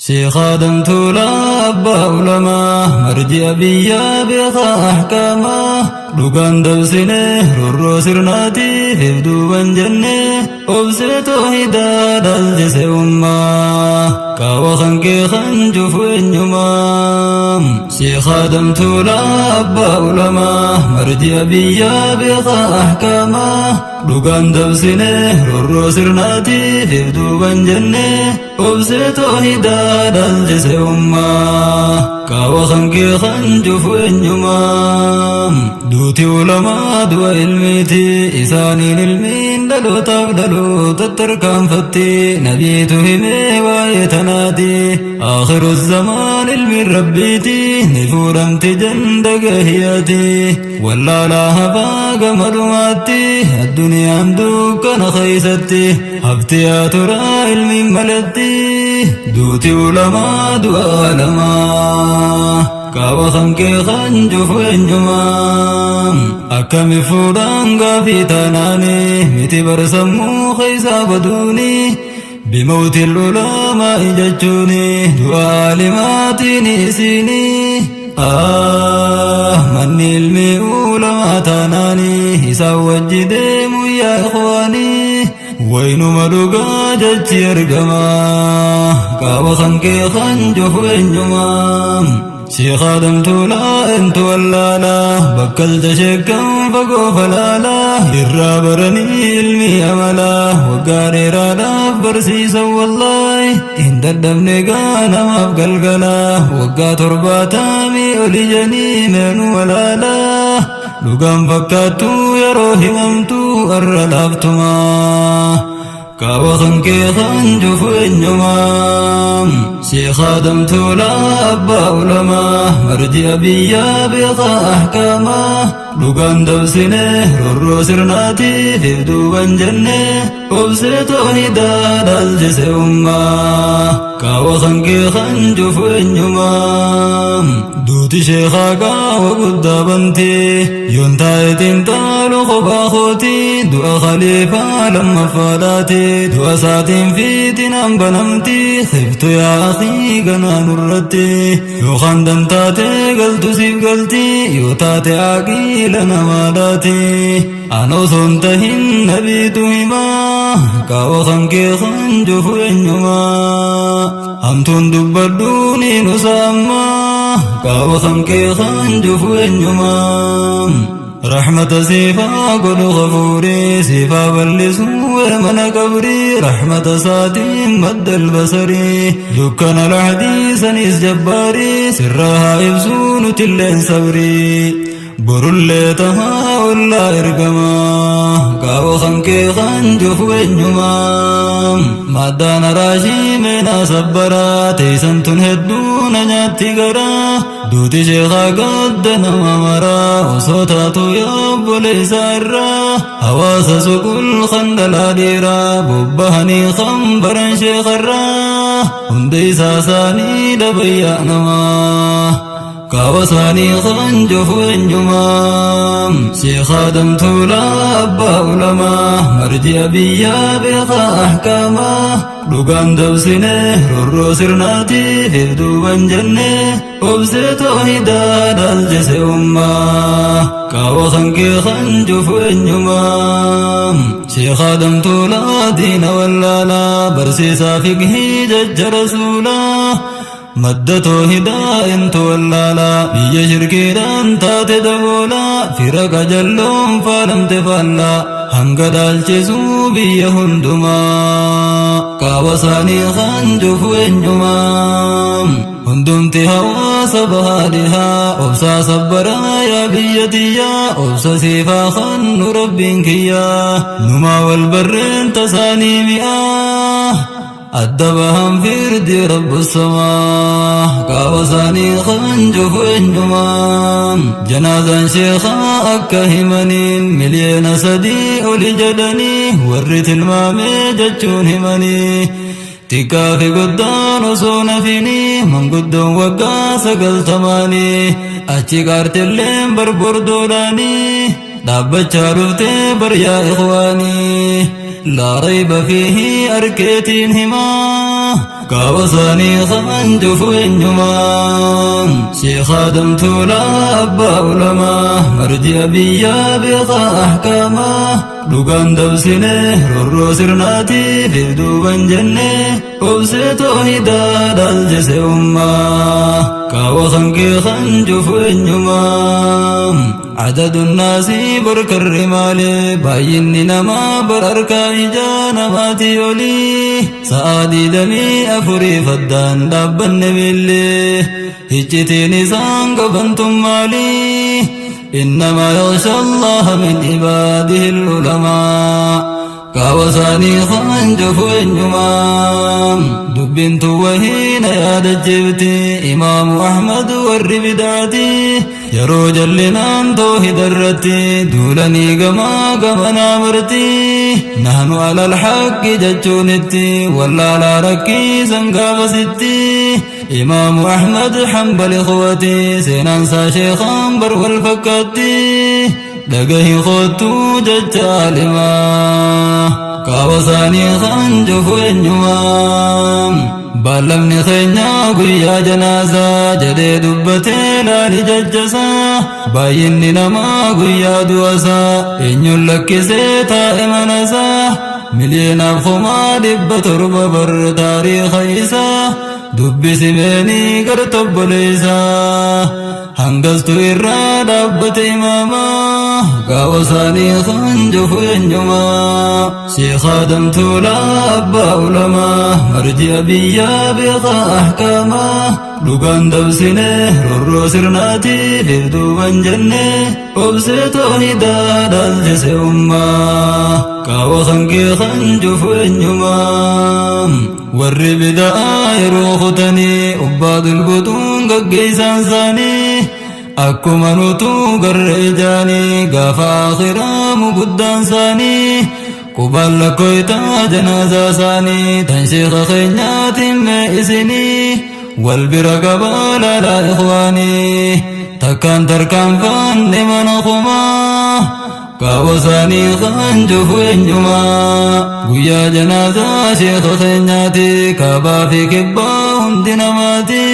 Sheekh Aadam Tuulaa abbaa ulamaa marji'a biyyaa beekaa ahkaamaa dhugaan dabsine roorroo sirnaatiif if duuban jenne obsee toohidaa dhaalchise ummaa qaawa kan kee kan cufu eenyumaa. Sheekh Aadam Tuulaa abbaa ulamaa marji'a biyyaa beekaa ahkaamaa dhugaan dabsine roorroo sirnaatiif if duuban jenne obsee toohidaa dhaalchise ummaa qaawa kan kee kan cufu eenyumaa. Duuti ulamaa du'a ilmiiti isaaniin ilmiin dhalootaaf dhaloota tarkaanfatti nabiitu himee waa'ee tanaati akhiru zamaan ilmiin rabbiiti ni fuudhamti janda gahiyaati wallaalaa hafaa gama dhumaatti addunyaan dukkana keeysatti hafti yaa turaa ilmiin malatti duuti ulamaa du'a alamaa qaawa kan kee kan cufu eenyumaa akkami fuudhaan gaafii taanaani miti barsammuu keeysaa baduuni بموت العلماء jechuuni du'a alimaatiin isiini ah manni ilmi ulamaa taanaani isaan wajji deemu yaa ikhwaanii waynuma dhugaa jechi ergamaa qaawa kan kee kan cufu eenyumaa. Sheekh Aadam Tuulaa entu wallaalaa bakkalcha sheekkan fagoo falaalaa irraa baranii ilmi amalaa waggaa dheeraadhaaf barsiisan wallaahi hin dadhabne gaa namaaf galgalaa waggaa 70 oli janii meenu walaalaa dhugaan fakkaattuu yeroo himamtu arra laaftumaa. Qaawa kan kee kan cufu eenyumaa. Sheekh Aadam Tuulaa abbaa ulamaa marji'a biyyaa beekaa ahkaamaa dhugaan dabsine roorroo sirnaatiif if duuban jenne obsee toohidaa dhaalchise ummaa qaawa kan kee kan cufu eenyumaa. Duuti sheekhaa qaawa guddaa banti yoon taayetiin taalu kophaa kooti du'a khaliifaa lammaffaadhaati du'a isaatiin fiitinaan banamti khiftu yaa akhii ganaa nurratti yookaan dantaate galtu siif galti yoo taate aqiila namaadhaati an osoon tahin nabiitu himaa qaawa kan kee kan cufu eenyumaa hamtuun dubbadhu ni nusaammaa qaawa kan kee kan cufu eenyumaa. Rahmata siifaa godhu ghafuurii siifaa bal'isuu mana qabrii rahmata isaatiin madda albasarii dukkana lahdii sanis jabbaarii sirraa haa ibsuu nutilleen sabrii borullee tahaa ollaa ergamaa qaawa kan kee kan cufu eenyumaa. Maddaan araashii meenaa sabbaraa teeysan tun hedduu na nyaatti garaa duuti sheekaa gadda nama maraa osoo taatu yaa obboleessa irraa hawaasa suqul kan dhalaa dhiiraa bobbahanii kan baran sheekarraa hunda isaa isaanii dhabayyaa namaa qaawa isaanii kan cufu eenyumaa. Sheekh Aadam Tuulaa abbaa ulamaa marji'a biyyaa beekaa ahkaamaa dhugaan dabsine roorroo sirnaatiif if duuban jenne obsee toohidaa dhaalchise ummaa qaawa kan kee kan cufu eenyumaa. Sheekh Aadam Tuulaa diina wallaalaa barsiisaa fiqhii jecha rasuulaa madda toohidaa intu wallaalaa biyya shirkiidhaan taate daboolaa fira qajalloon faalamte faallaa hanga dhaalchisuu biyya hundumaa qaawa isaanii kan cufu eenyumaa. Hundumti hawaasa bahaa dhihaa obsaa sabbaraa yaa biyya tiyyaa obsa siifaa kan nu rabbiin kiyyaa numaa wal barreen tasaanii mi'aa adda bahan firdi rabbu samaa qaawa isaanii kan cufu eenyumaa. Janaazaan sheekaa akka himaniin 3 miliyoona oli jedhanii warri tilmaamee jechuun himanii xiqqaa fi guddaan osoo nafinii manguddoon waggaa 90nii achi qaartilleen barbordoodhaanii dhaabbachaa dhuftee baryaa ikhwaanii laa rayba fiihi arkeetiin himaa. Qaawa isaanii kan cufu eenyumaa? Sheekh Adam Tuulaa abbaa ulamaa, marji'a biyyaa beekaa ahkaamaa. Dhugaan dabsine roorroo sirnaatiif if duuban jenne, obsee toohidaa dhaalchise ummaa. Qaawa kan kee kan cufu eenyumaa? Adadu naasii barkarri maalee, baay'inni namaa bar harkaa ijaa namaatii olii. Sa'aa 24 addaan dhaabbanne miillee, iccitiin isaan qabantum maalii? إنما يخشى الله من عباده العلماء. Qaawa isaanii kan cufu eenyumaa? Dubbintu wahiina yaadachiifti Imaamu Ahmad. Warri bidaati yeroo jallinaan toohida irratti duulanii gamaa gamanaa marti, نحن على الحق jechuunitti wallaalaa rakkiisan gaafasitti. Imaamu Ahmad Hanbal ikhwati, seenaansaa sheekaan bar wal fakkaatti. Dhagahi kootuu jecha alimaa. Qaawa isaanii kan cufu eenyumaa? Baallamni keenya guyyaa janaazaa jedhee dubbatee, laali jajjasaa. Baay'inni namaa guyyaa du'asaa eenyuun lakkisee taa'e manasaa? 700,700 bar taariika isaa dubbisimeenii gara tobboleessaa, hangastu irraa dhaabbate imaamaa. Qaawa isaanii kan cufu eenyumaa? Sheekh Adam Tuulaa abbaa ulamaa, marji'a biyyaa beekaa ahkaamaa. Dhugaan dabsine roorroo sirnaatiif if duuban jenne, obsee toohidaa dhaalchise ummaa. Qaawa kan kee kan cufu eenyumaa? Warri bida'aa yeroo kutanii ubbaadul butuun gaggeessaan isaanii, akkuma nutuu garra ijaanii gaafa akhiraamu guddaan isaanii qubaan lakkoytaa. Janaazaa isaanii tan sheeka keenyaatiin mee isinii wal bira qabaa laalaa ikhwaanii, takkaan tarkaanfanne mana kumaa. Qaawa isaanii kan cufu eenyumaa? Guyyaa janaazaa sheeka keenyaati kaabaa fi kibbaa hundi namaati,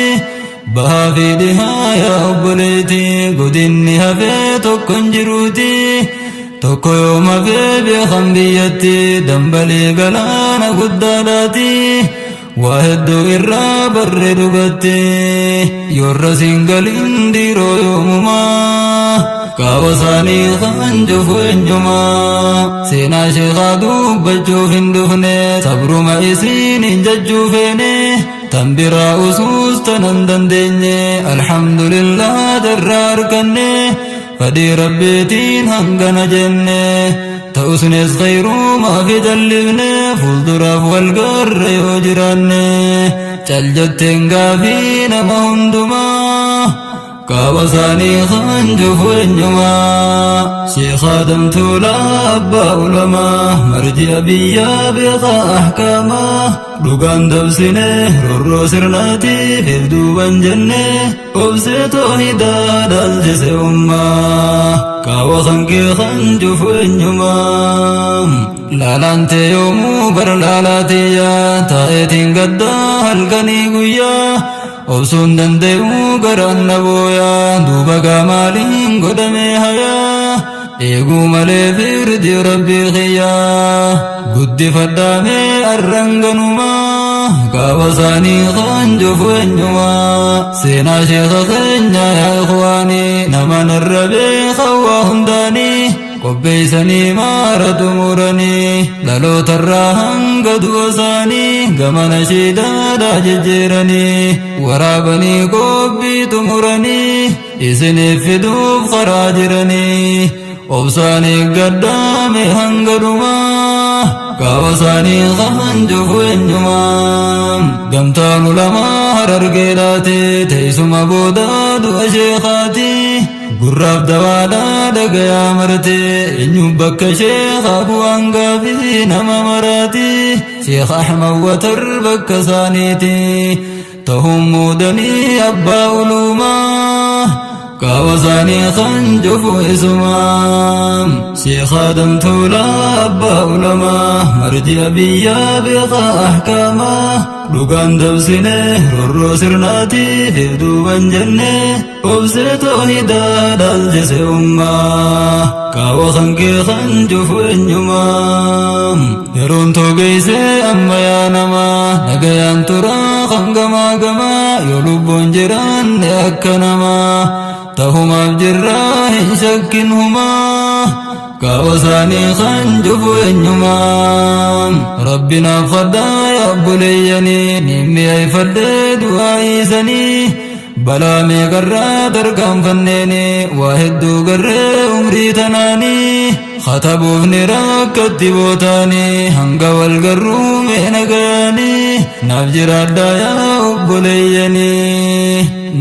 bahaa fi dhihaa yaa obboleetii, godinni hafee tokko hin jiruuti. Tokko yooma hafee beekan biyyatti dambalii galaana guddaadhaati. Waa hedduu irraa barre dhugatti, yoorra siin dhiiroo yoomumaa. Qaawa isaanii kan cufu eenyumaa? Seenaa sheekaa dubbachuuf hin dhufne, sabruma isiin hin jechuu feene. Tan biraa usuus tanan dandeenye, alhamdulillah darraa arganne. Fadhii Rabbiitiin hangana jenne, ta'usnes khayrumaa fi jallifne. Fuulduraaf wal garra yoo jiraanne, cal jetteen gaafii nama hundumaa. Qaaba isaanii kan cufu eenyumaa? Sheekh Adam Tuulaa abbaa ulamaa, marji'a biyyaa beekaa ahkaamaa. Dhugaan dabsine roorroo sirnaatiif if duuban jenne, obsee toohidaa dhaalchise ummaa. Qaawa kan kee kan cufu eenyumaa? Laalaan tee yoomuu bar laalaatiyyaa, taa'eetiin gaddaa halkanii guyyaa. Obsuun danda'uu garaan na booyaa, duuba gaa maaliin godhamee hayaa? Eeguu malee firdi Rabbii kiyyaa, guddifadhaamee arranganumaa. Qaaba isaanii kan cufu eenyumaa? Seenaa sheeka keenya yaa ikhwaanii, nama narra beekan waa hundaanii, qopheessanii maara xumuranii, dhalootarraa hanga du'a isaanii gamana shiidaadhaa jijjiiranii, waraabanii qophii xumuranii isiniif fiduuf karaa jiranii. Obsaan eeggadhaame hanga dhumaa. Qaaba isaanii kan cufu eenyumaa? Gamtaan ulamaa Harargeedhaati teessuma booda du'a sheekaati. Gurraaf dawaadhaa dhagayaa marte, eenyuun bakka sheekaa bu'aan gaafii nama maraati? Sheekh Ahmad Watar bakka isaaniiti ta'uun muudanii abbaa ulumaa. Qaawa isaanii kan cufu isumaa. Sheekh Adam Tuulaa abbaa ulamaa marji'a biyyaa beekaa ahkaamaa. Dhugaan dabsine roorroo sirnaatiif if duuban jenne obsee toohidaa dhaalchise ummaa. Qaawa kan kee kan cufu eenyumaa. Yeroon toogeessee amma yaa namaa nagayaan turaa kan gamaa gamaa yoo lubbuun jiraanne akka namaa tahumaaf jirraa hin shakkin humaa. Qaawa isaanii kan cufu eenyumaa. Rabbi naaf kadhaa yaa obboleeyyanii ni mi'eeffadhee du'aa dhiisanii. Balaa meeqarraa tarkaanfanneeni waa hedduu garree umrii tanaanii. Katabuuf ni rakkatti bootaanii hanga wal garruu mee nagayaanii. Naaf jiraadhaa yaa obboleeyyanii.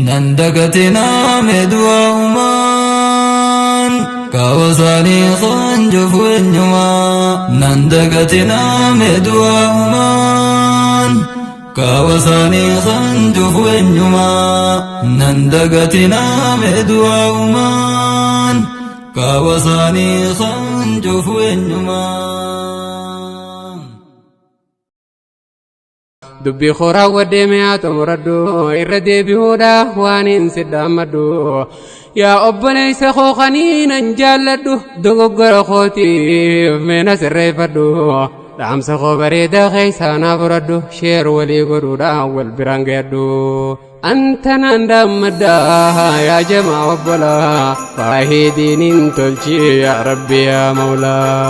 Nan dagatinaa mee du'aa uumaan. Qaawa isaanii kan cufu eenyumaa. Nan dagatinaa mee du'aa uumaan. Qaawa isaanii kan cufu eenyumaa. Nan dagatinaa mee du'aa uumaan. Qaawa isaanii kan cufu eenyumaa. Dubbii koo raawwadhee mi'aa xumuradhu irra deebi'uudha waan hin sidhaammadhu. Yaa obboleessa koo kaniinan jaalladhu dogoggora kootiif meena sirreeffadhu. Dhaamsa koo bareedaa keessaa naa fudhadhu sheer walii godhuudhaan wal biraan ga'adhu. Antanaan daammaddaa yaa jamaa obbolaa faahii diiniin tolchi yaa rabbi yaa mawlaa.